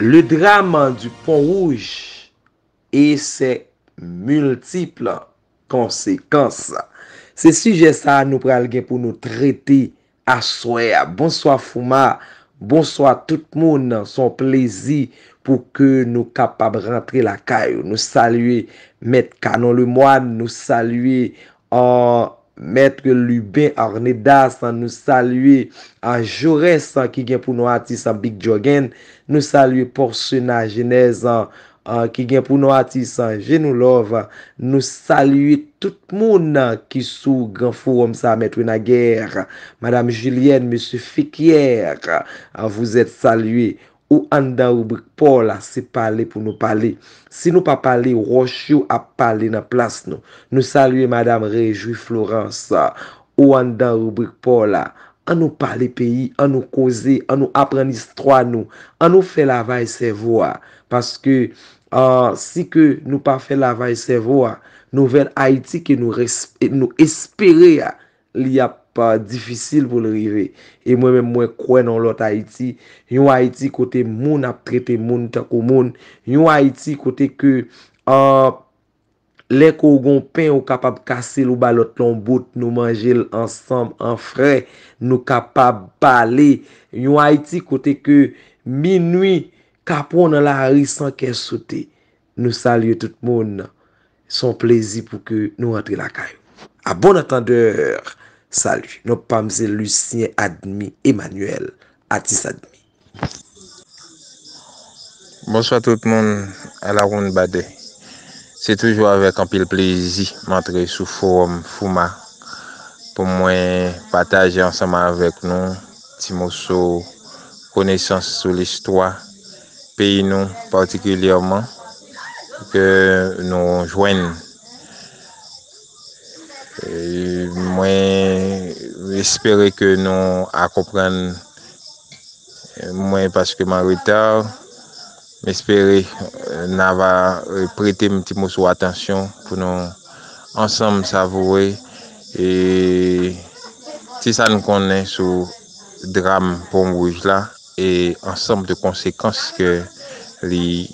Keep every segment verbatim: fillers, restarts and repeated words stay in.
Le drame du Pont Rouge et ses multiples conséquences. Se sijè sa a nou pral gen pou nou trete aswè a. Bonswa Fouma, bonswa tout moun. Se yon plezi pou ke nou kapab rantre lakay ou. Nou salye Mèt Canon Lemoine, nou salye, euh, Mèt Luben Arnedas, nou salye, euh, Jaurès, ki gen pou non atis, euh, Big Joggen, nou salye Porsena Genèse, euh, euh, ki gen pou non atis, euh, Genou Love, nou salye tout moun, euh, ki sou gran fowòm sa, Mèt Naguère, Madame Julienne, Monsieur Fiquière, euh, vous êtes salués. Ou anndan ribrik pa w la, se pale pou nou pale. Si nou pa pale, wòch yo ap pale nan plas nou. Nou salye Madame Réjouis Florence. Ou anndan ribrik pa w la. An nou pale peyi, an nou koze, an nou aprann istwa nou, an nou fè lavaj sèvo a. Paske, ah, si ke nou pa fè lavaj sèvo a, nouvèl Ayiti ke nou res-, nou espere a, li ap, ah, difisil pou l rive. E mwen menm, mwen kwè nan yon lòt Ayiti, yon Ayiti kote moun ap trete moun tankou moun, yon Ayiti kote ke, ah, lè ke w gen yon pen, ou kapab kase l, ou ba lòt la yon bout, nou manje l ansanm, an frè, nou kapab pale. Yon Ayiti kote ke minwi ka pran w nan lari san kè sote. Nou salye tout moun. Se yon plezi pou ke nou rantre lakay ou. A bon antandè, sali. Non pa m se Lucien Admi Emmanuel, atis Admi. Bonswa tout moun, a la wonn badè. Se toujou avèk anpil plezi m antre sou fowòm Fouma pou mwen pataje ansanm avèk nou ti moso konesans sou listwa peyi nou, patikilyèman ke nou jwenn. E mwen espere ke nou a konprann mwen paske m an reta. M espere, eh, n a va, eh, prete m ti moso atansyon pou nou ansanm savoure, eh, ti sa n konnen sou dram Pon Wouj la e ansanm de konsekans ke li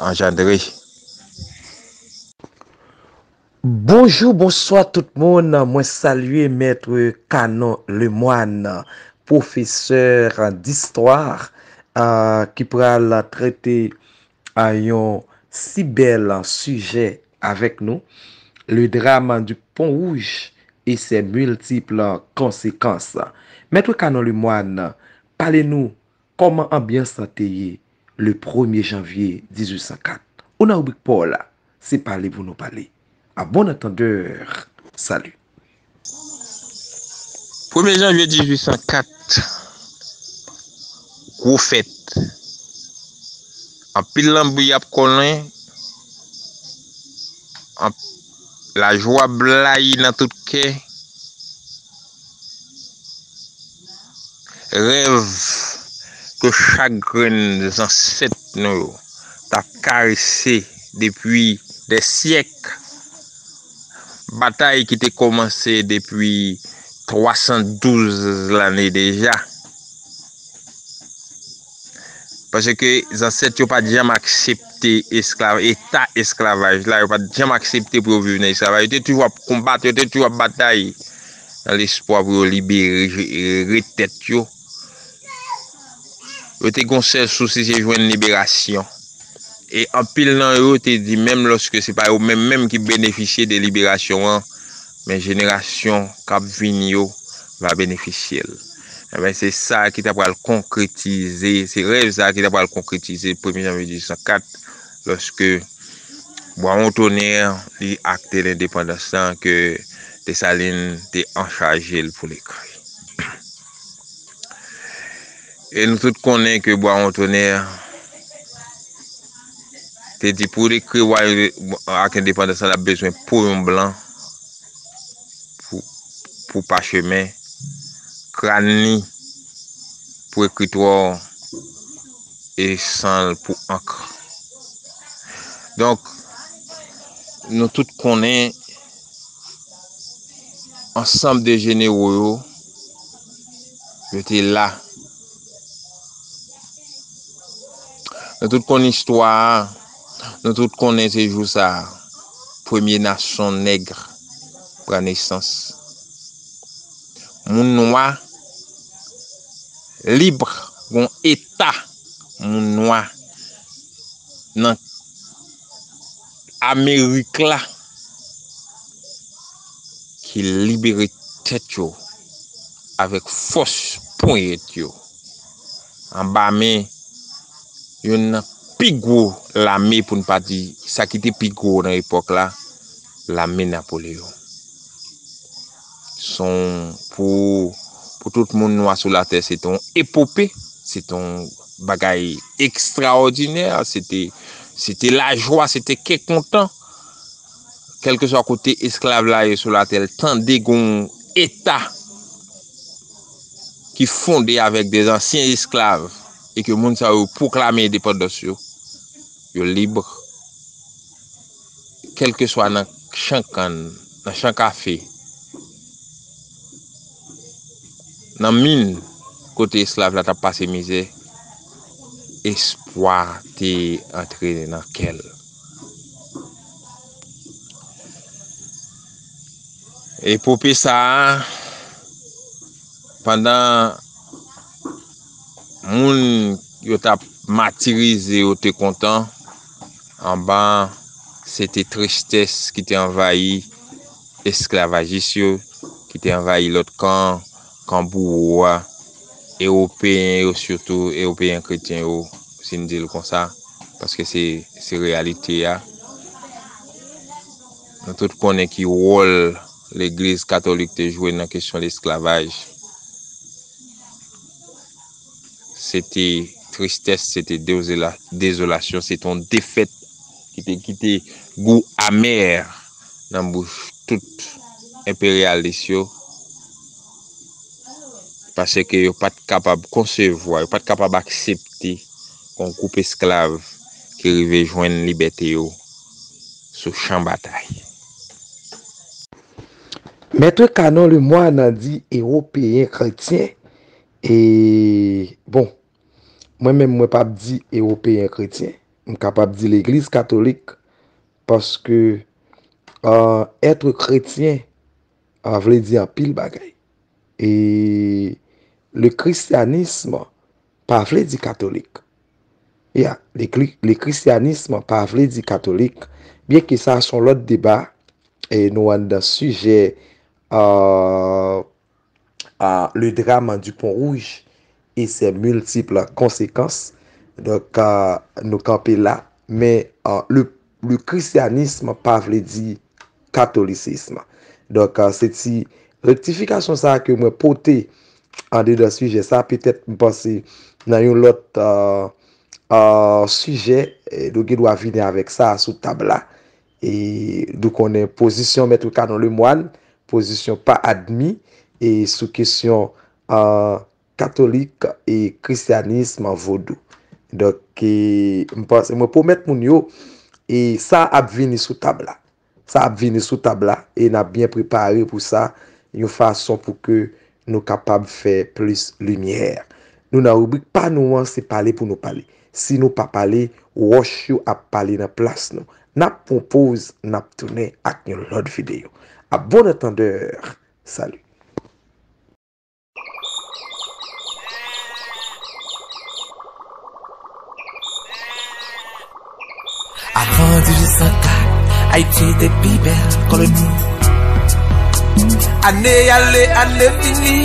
anjandre. Bonjou, bonswa tout moun. Mwen salye Mèt Canon Lemoine, pwofesè distwa, ah, ki pral trete, ah, yon si bèl sijè avèk nou, le drame du Pont Rouge et ses multiples conséquences. Mèt Canon Lemoine, pale nou kòman anbyans lan te ye le premye janvye dizuit san kat? Ou nan ribrik pa w la, se pale pou nou pale. A bon antandè, sali. Premye janvye dizuit san kat, gwo fèt. Anpil lanbri ap konnen, anp-, lajwa blayi nan tout kè. Rèv ke chak grenn zansèt nou yo t ap karese depi dè syèk. Batay ki te kòmanse depi twa san douz lane deja. Paske zansèt yo pa t janm aksepte esklav-, eta esklavaj la, yo pa t janm aksepte pou yo viv nan esklavaj. Yo te toujou ap konbat, yo te toujou ap batay nan lespwa pou yo libere, je-, retèt yo. Yo te gon sèl sousi, se jwenn liberasyon. E anpil nan yo te di, menm lòske se pa yo menm menm ki benefisye de liberasyon an, men jenerasyon k ap vini yo va benefisye l. Enben, se sa ki ta pral konkretize, se rèv sa ki ta pral konkretize premye janvye dizuit san kat, lòske Bwawon Tonè, li akte lendepandans lan ke Desalin te anchaje l pou l ekri. E nou tout konnen ke Bwawon Tonè te di pou l ekri wa-, ak endepandans lan, l ap bezwen po yon blan pou, pou pachemen, kràn li pou ekritwa e san l pou ank. Donk, nou tout konnen ansanm de jenero yo, yo te la. Nou tout konn istwa a. Nou tout konnen se jou sa a premye nasyon nèg pran nesans. Moun nwa lib, gon eta moun nwa nan Amerik la ki libere tèt yo avèk fòs ponyèt yo anba men youn nan pi gwo lame, pou n pa di sa ki te pi gwo nan epòk la, lame Napoleyon. Se yon, pou, pou tout moun nwa sou latè, se te yon epope, se te yon bagay ekstraòdinè, se te, se te lajwa, se te kè kontan. Kèlkeswa kote esklav la ye sou latè, l tande gon eta ki fonde avèk de ansyen esklav e ke moun sa yo pwoklame endepandans yo, yo lib, kèlkeswa nan chan kann, nan chan kafe, nan min kote esklav la t ap pase mizè, espwa te antre nan kè l. Epope sa a, pandan moun yo t ap matirize yo te kontan, anba se te tristès ki te anvayi esklavajis yo, ki te anvayi lòt kan, kan bouwo a, Ewopeyen yo sitou, Ewopeyen kretyen yo, si n di l konsa, paske se, se reyalite a. Nou tout konnen ki wòl Legliz Katolik te jwe nan kesyon lesklavaj. Se te tristès, se te dezola-, dezolasyon, se te yon defèt ki te kite gou amè nan bouch tout enperyalis yo, paske yo pa t kapab konsevwa, yo pa t kapab aksepte yon gwoup esklav ki rive jwenn libète yo sou chan batay. Mèt Canon Lemoine di Ewopeyen kretyen, e, bon, mwen menm, mwen p ap di Ewopeyen kretyen. M kapab di Legliz Katolik, paske, euh, être chrétien, euh, vle di anpil bagay. E le christianisme pa vle di katolik. Ya, le, kli- le christianisme pa vle di katolik, byen ke sa se yon lòt deba, e nou anndan sijè, euh, euh, le drame du Pont Rouge et ses multiples conséquences. Donk, euh, nou kanpe la. Men, euh, le, le christianisme pa vle di katolisism. Donk, euh, se ti rektifikasyon sa a ke mwen pote andedan sijè sa a. Petèt, m panse nan yon lòt, euh, euh, sijè, eh, nou gen dwa vini avèk sa sou tab la. E nou konnen pozisyon Mèt Canon Lemoine, pozisyon pa admi, e sou kesyon, euh, katolik e kristyanism vodou. Donk, e, m panse, mwen pwomèt moun yo, e sa ap vini sou tab la. Sa ap vini sou tab la, e n ap byen prepare pou sa, yon fason pou ke nou kapab fè plis limyè. Nou nan ribrik pa nou an, se pale pou nou pale. Si nou pa pale, wòch yo ap pale nan plas nou. N ap pran poz, n ap tounen ak yon lòt videyo. A bon entendeur, salut. Avan dizuit san kat, Ayiti te pi bèl koloni. Ane ale, ane vini,